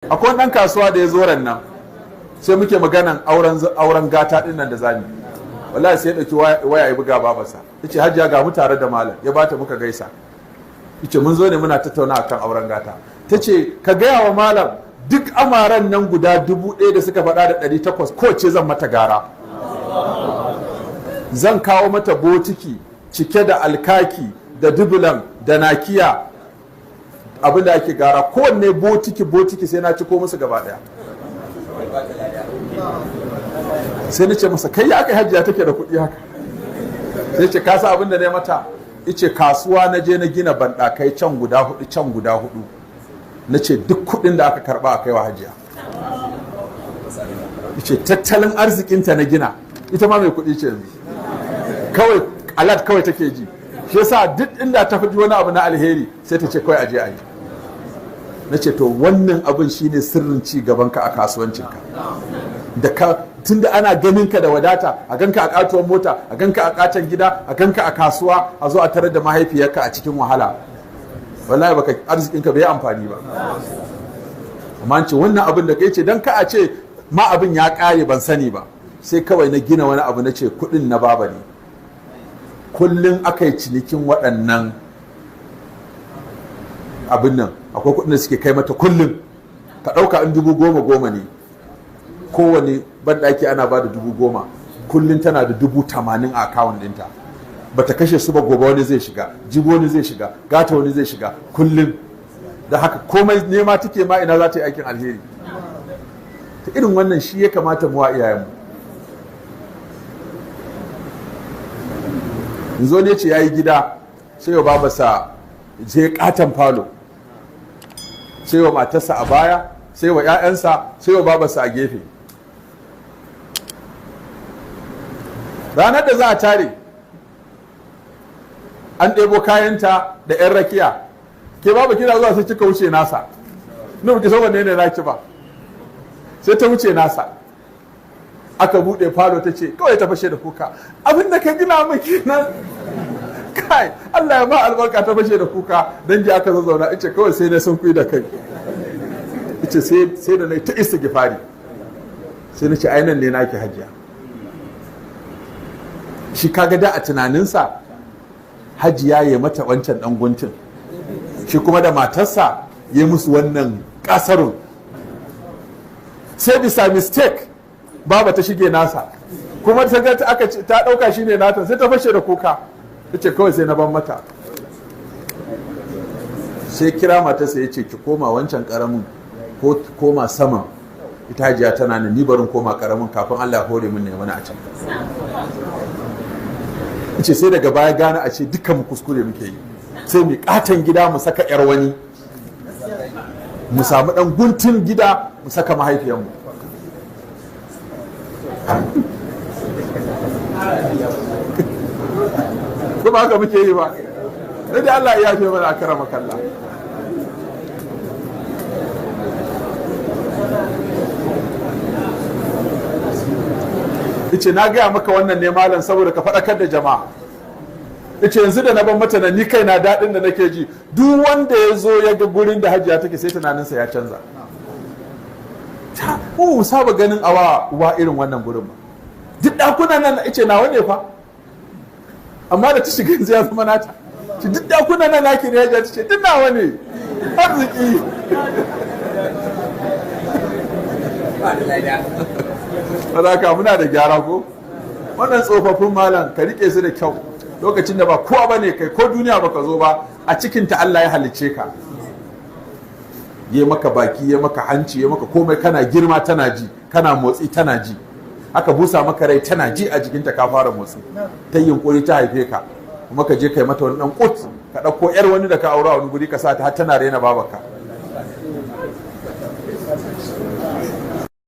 Akwai ɗan kasuwa da ya zo ran nan, sai muke maganan auren gata ɗin nan da zamu. Wallahi sai ya ɗauki waya ya buga babarsa. Yace Hajiya ga mu tare da malam, ya bata muka gaisa. Yace mun zo ne muna tattauna akan auren gata. Tace ka gaya wa malam duk amaran nan guda 1000 da suka faɗa da 800 kowace zan mata gara. Zan kawo mata botiki cike da alkaki da dubulan da nakiya, abin da ake gara kowanne botiki botiki sai na ciko musu gaba daya. Sai na ce masa kai ya aka Hajiya take da kuɗi haka? Sai ce ka sa abin da ne mata? Ice kasuwa na je na gina banɗakai can guda hudu can guda hudu, na ce duk kuɗin da aka karɓa a kai wa Hajiya. Ice tattalin arzikinta na gina, ita ma mai kuɗi ce yanzu, kawai alat kawai take ji. Shi yasa duk inda ta fi wani abu na alheri sai ta ce kawai aje a yi. Na ce to wannan abin shine sirrin ci gabanka a kasuwancinka. Da ka tunda ana ganin ka da wadata, a ganka a katuwar mota, a ganka a katon gida, a ganka a kasuwa, a zo a tarar da mahaifiyarka a cikin wahala, wallahi baka arzikinka bai amfani ba. Amma ce wannan abin da kai ce dan ka a ce ma abin ya kare ban sani ba, sai kawai na gina wani abu na ce kuɗin na baba ne. Kullum aka yi cinikin waɗannan abin nan, akwai kuɗin da suke kai mata kullum. Ka ɗauka in 10,000 10,000 ne, kowane banɗaki ana ba da 10,000, kullum tana da 80,000 a akawun ɗinta. Ba ta kashe su ba, gobe wani zai shiga, jibi wani zai shiga, gata wani zai shiga, kullum. Da haka komai nema take ma ina za ta yi aikin alheri. Ta irin wannan shi ya kamata mu wa iyayenmu. Yanzu ne ce ya yi gida, sai wa babarsa je katon falo, sai wa matarsa a baya, sai wa 'ya'yansa, sai wa babarsa a gefe. Ranar da za a tare, an ɗebo kayanta da 'yan rakiya, ke babu kina zuwa sai kika wuce nasa, na baki san wanne ne naki ba, sai ta wuce nasa. Aka buɗe falo ta ce kawai ta fashe da kuka, abin da ka gina miki nan kai Allah ya ma albarka. Ta fashe da kuka, dangi aka zazzauna, ice kawai sai na sun kui da kai, ice sai da na ta istighfari, sai na ce ai nan ne naki Hajiya. Shi kaga da a tunaninsa Hajiya ya mata wancan dan guntun, shi kuma da matarsa ya musu wannan kasarun. Sai bisa mistake baba ta shige nasa, kuma ta ga aka ta dauka shine nata, sai ta fashe da kuka, tace kawai sai na ban mata. Sai kira matarsa yace ki koma wancan karamin ko ki koma saman, ita Hajiya tana nan, ni barin koma karamin kafin Allah ya hore min ne wani a can. Yace sai daga baya gane a ce dukkan mu kuskure muke yi, sai mu katan gida mu saka yar wani, mu samu dan guntun gida mu saka mahaifiyarmu. Kuma haka muke yi ba, sai dai Allah ya yafe mana akrama kallah. Yace na gaya maka wannan ne malam saboda ka faɗakar da jama'a. Yace yanzu da na ban mata nan ni kaina daɗin da nake ji, duk wanda ya zo ya ga gurin da Hajiya take sai tunaninsa ya canza. Mu saba ganin awa wa irin wannan gurin ba, duk ɗakunan nan ice nawa ne fa, amma da ta shiga yanzu ya zama nata. Ci duk ɗakunan nan naki ne Hajiya, ta ce duk nawa ne, arziki. Sadaka muna da gyara ko? Wannan tsofaffin malam ka rike su da kyau, lokacin da ba kowa bane kai, ko duniya baka zo ba, a cikin ta Allah ya halicce ka. Ya maka baki, ya maka hanci, ya maka komai, kana girma tana ji, kana motsi tana ji, aka busa maka rai tana ji a jikinta ka fara motsi, ta yunkuri ta haife ka, kuma ka je kai mata wani dan kut, ka ɗauko yar wani da ka aura wani guri ka sa ta har tana rena babarka.